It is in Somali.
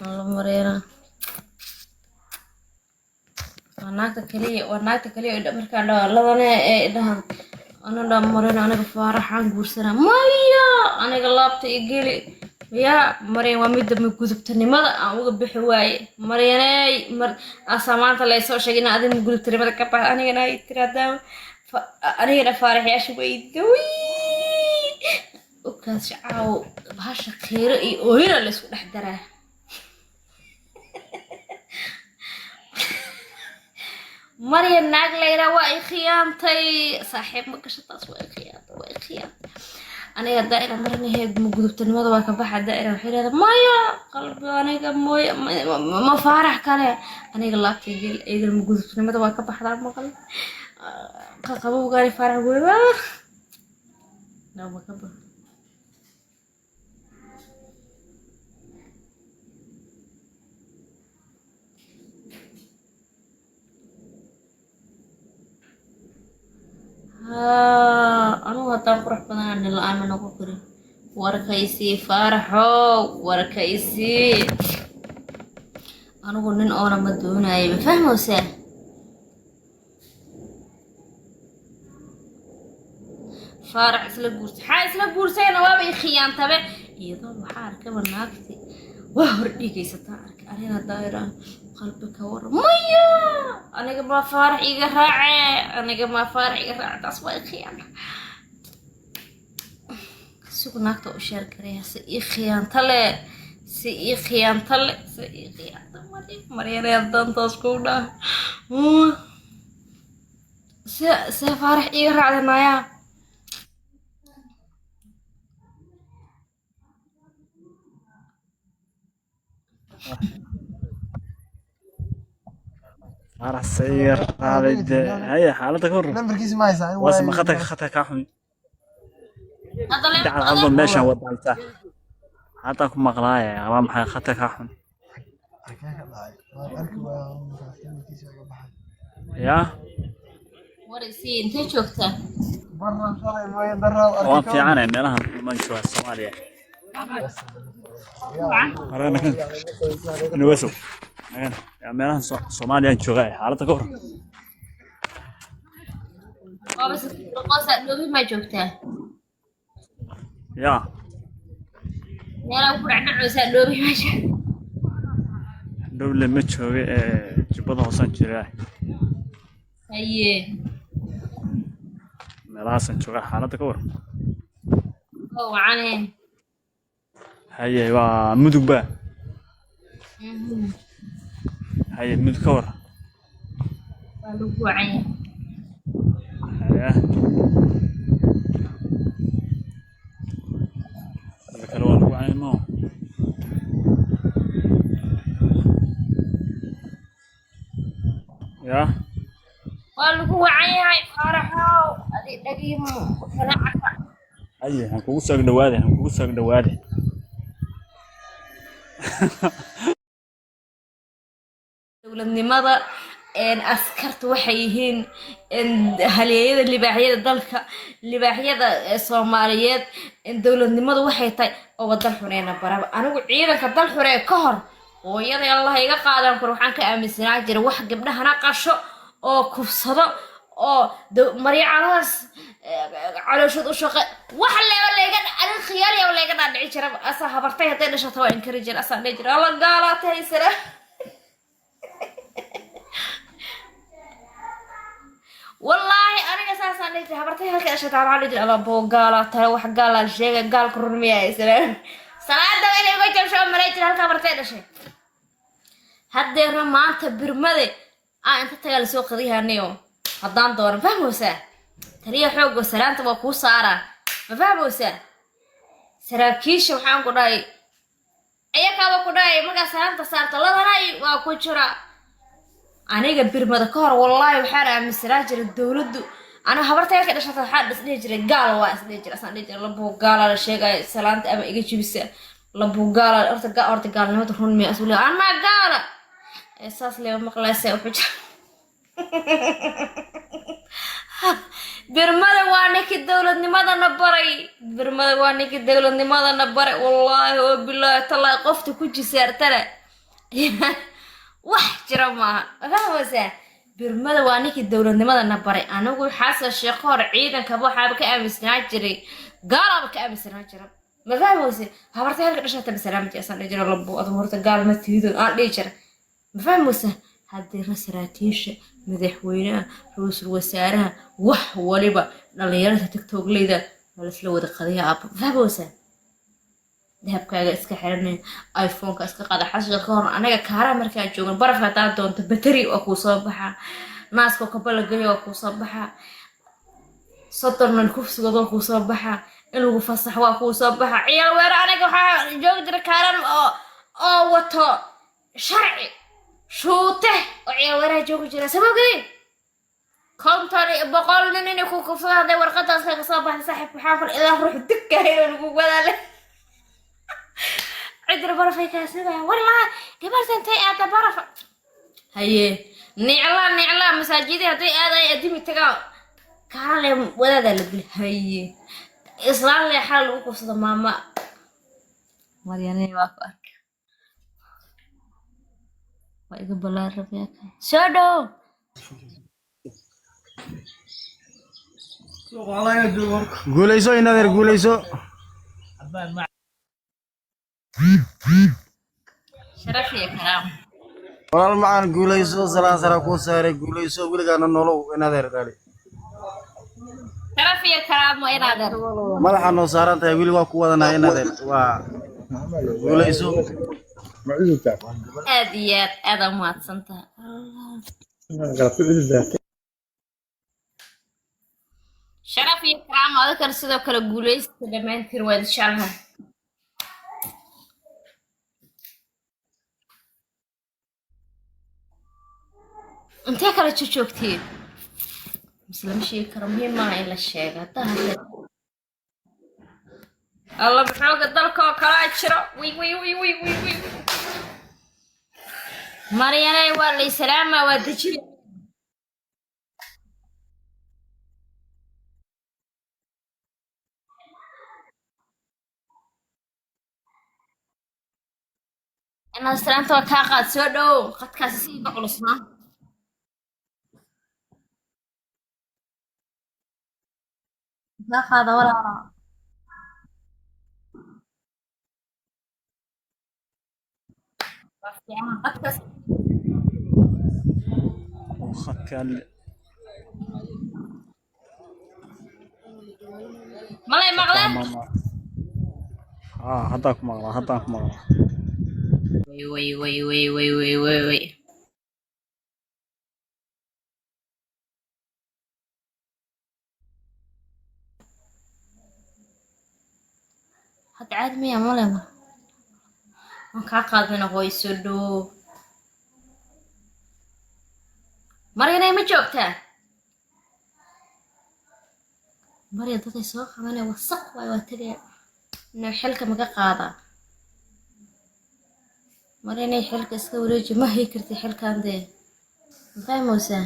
La mareena waa naagta kaliya, waa naagta kaliya oo markaan dhaho labane ee dhahan ana dhaa mareen aniga Faaraxaan guursanaa, maya aniga laabta i geli ya Mareen. Waa midda gudubtanimada aan uga bixi waaye. Mareeney mar asaa maanta laysoo sheegay in adiga gudubtanimada ka bax, anigana ay tiraahdaa anigana Faaraxyaasha way dawi okaas shacaawo bahasha khiiro iyo ooyina laysku dhex daraa. Maryan naag layraa waa i khiyaantay, saaxiib ma gasho taas, waa i khiyaantay, waa i khiyaantay. Aniga daa'ira marnaheed ma gudubtanimada waa ka baxa. Daa'ira waxay leedahay maya qalbi aniga mooya ma Faarax kale aniga laabtay gel, iyadana ma gudubtanimada waa ka baxdaa. Maqal qabowgaani Faarax guriga nama ka bax. Haa, anugu haddaan qurux badanaa nin la-aan ma noqon karin. Warkaysii Faaraxow, warkaysii. Anigu nin oona ma doonayo, ma fahmaysaa? Faarax isla guursa, xaa isla guursayna waaba i khiyaantabe. Iyadoo waxaa arkaba naagti waa hor dhigaysataa arkay. Anina daayira qalbi ka waran maya aniga maa Faarax iga raace, aniga maa Faarax iga raace, taas waa i khiyaanta. Sigu naagta u sheer garaya si ii khiyaanta le, si ii khiyaanta le, si ii khiyaanta. Maryanee dantaas ku dhaah see see Faarax iiga raacda naayaa. Faarax sayir raacday dee. Haya, xaaladda ka waran? Nambarkiisa ma haysaa? Waase ma khatarka khatar kaa xun. Hadda le dacal hadba meeshaan wadaaltaa haddaan ku maqlaaye, waa maxay khatar kaa xun? Arkee ka dhacay? Waan arki waaya markaas, nambarkiisa iga baxay. Yaa Warisii, intee joogtaa? Barra shalay mooye daraad waan arkay ka waran. Fiicanay, meelahan maan joogaa Soomaaliya. Marana nuwasow yaa meelahan Soomaaliyaan joogaa, xaaladda ka waran? Waaba qosa dhoobi maa joogtaa? Yaa Meelaa ku dhacdhacaysaa dhoobi maa joogtaa? Dhowle ma jooga ee jubbada hoosaan jiraa. Haye. Meelahaasaan joogaa, xaaladda ka waran? Oo wacane. Haye, waa Mudug ba? Haye, Mudug ka waran? Waa lagu wacan yahay. Haye, dadka kale waa lagu caymo. Yaa Waa lagu wacan yahay Faaraxow, adi dhagiimo kanacaka. Haye, han kugu soo dhawaade, han kugu soo dhawaade. Dowladnimada een askarta waxay yihiin een haleeyada libaaxyada dalka, libaaxyada ee Soomaaliyeed, een dowladnimadu waxay tahay oo dal xureena baraba. Anigu ciidanka dal xuree ka hor hooyaday Allah iga qaadan karo waxaan ka aaminsanaa jiray wax gabdhahana qasho oo kufsado oo maryacalahaas calooshood u shaqe wax leeba layga aniga khiyaaliya layga dhaadhici jira. Asaa habartay hadday dhashato waa inkari jira, asaa dhihi jira alla gaalaata haysana. Wallaahi aniga saasaan dhihi jiray, habartay halka dhashataa waxaan dhihi jiray alla boo gaalaa tahay, wax gaalaa sheega, gaalka run miyaa islaan salaada inay uga jabsho oo malay jira halka habartay dhashay. Haddeerna maanta birmade aa inta tagaa lasoo qadiyahaniyo haddaan doono, fahmaysaa? Taliya xoogga salaanta waa kuu saaraa, ma fahmaysaa? Saraakiisha waxaan ku dhahay iyakaaba ku dhahay markaa salaanta saarta ladanay waa ku jira. Aniga birmada ka hor wallaahi waxaan aaminsanaa jiray dowladdu aniga habarta yarka dhashata waxaan is dhihi jiray gaal, waa is dhihi jiray, asaan dhihi jiray labuu gaala la sheegaya salaanta ama iga jibisa labuu gaala. Horta horta gaalnimada run miya? Asuu leeyahay anaa gaala ee saas leeba maqlaysa wuxuu jira. Birmada waa ninkii dowladnimadana baray, birmada waa ninkii dowladnimadana baray. Wallaahi oo bilaahi tallaahi qofta ku jisaartana Wax jira maaha, fahmaysaa? Birmada waa ninkii dowladnimada na baray. Anigu Xasan Sheekh hore ciidankaba waxaaba ka aaminsanaa jiray, gaalaaba ka aaminsanaa jira, ma fahmayse? Habarta halka dhashata masalaamti asaan dhihi jira, labo adigu horta gaal ma tiido aan dhihi jira, ma fahmayse? Haddii saraakiisha, madaxweynaha, ra-iisul wasaaraha, wax waliba dhalinyarada TikTokleyda waa laisla wada qadaya aaba, ma fahmaysa? Dahabkaaga iska xiranay, iPhoneka iska qaada. Xasha ka hor anaga kaaraha markaan joogan, barafka haddaa doonto bateri waa kuu soo baxaa, naaska kabalagaya waa kuu soo baxaa, 30 nin kufsigood waa kuu soo baxaa, in lagu fasax waa kuu soo baxaa. Ciyaal weero anaga waxaa joogi jira kaaran oo wato sharci shuute oo ciyaal weeraha joogi jira. Sababgii 50, 100 nin inay ku kufsadaan hadday warqadaas kaga soo baxda, saaxiib, waxaa kul ilaa ruux dukaayo lagu wadaale cidira barafay kaasidaya. War laa gabarta intay aada baraf haye, nicla nicla masaajidii hadday aadayo adimi tagaan kaale wadaadaa la dili haye, islaan leexaa lagu kufsado. Maama Maryane waa ku arka, waa iga balaarabyaa soo dhow. Guulayso inadeer, guulayso. Sharaf iyo karaam. Walaal macaan, guulayso. Salaan sara kuu saaray, guulayso, weligaana nolow inadeer dhali. Sharaf iyo karaam waa inaadeer. Madaxa noo saaran tahay, weli waa ku wadanaa inadeer, waa guulayso. Aad iyo aad aada umahadsan tahay. Sharaf iyo karaam adakana sidoo kale, guulaysta dhammaantiin, waa idin jeclahay. Intee kala joogtiin mise lama sheegi karo? Muhiim maaha in la sheego. Haddaa hadda alla maxooga dalka oo kalaa jiro. Wi wi wi wi wi wi, Maryanay, waa lay salaama, waa dejin. Inaad salaamta waa kaa qaad. Soo dhow, qadkaasi si iga culusnaa. Kaa qaada walaala. Waa fiican qadkaas. Oo khadkan. Malay maqleen? Haa, haddaan ku maqlaa, haddaan ku maqlaa. Way way way way way way way way, hadda caadi miya? Male ma waan kaa qaadana. Hooy, soo dhow. Maryanay, ma joogtaa? Marya daday soo qabanaya, wasaq waay, waa tegaya. Inuu xilka maga qaadaa? Maryanay, xilka iska wareeji, ma hay karti xilkan dee, ma fahmaysaa?